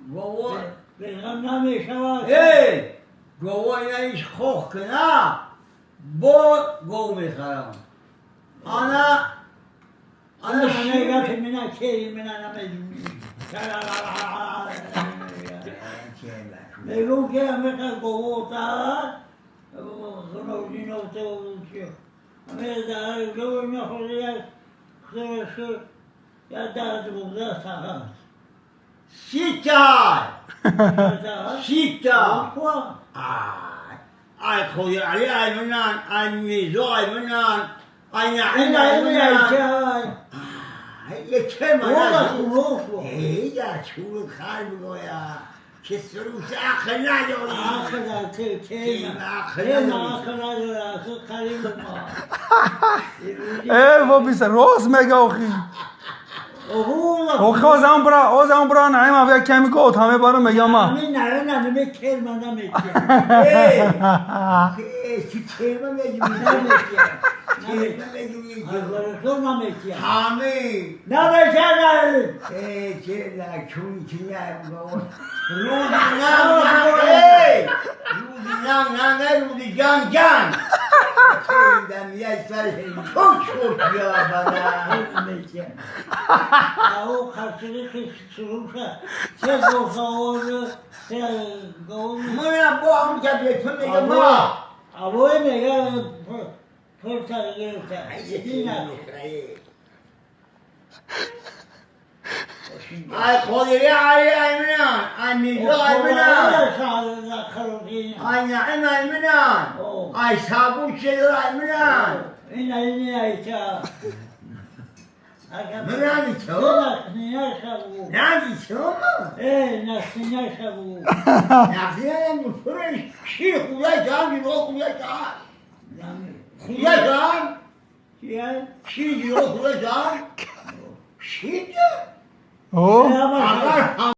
Гово. Беғам намешавад. Эй, гово ина иш хох кина, бо гов мехарам. Ана ана Ана шир. Гапи мина кери мина намедуни. Мегӯм ки амеқа говота говота. Сита! Сита! Ай, ай худи али ай минан, ай мизо ай минан, ай наим ай минан. Ай, یه من ای چون خر میگویا که سروش عقل نداری. Э, во биса рост мега охи. Охи озам бра наим авя ками гот ҳаме бара мега ма. ای چی چه میگی؟ همه ای چه لکونی چی نگو رودی نه نه رودی نه نه نه رودی جان جان چه یه سر تو شد یا بنا. من با هم که بهتون میگم ما Avoi mega forza گرفته. ای خودی ای ای منان ای میزا ای منان ای نعیم ای منان ای سابو چه ای منان منانی تو نانی تو نقدی فرش شیر خوده جان جلو خوده جان خوده جان شیر جلو خوده جان شیر О. اگر.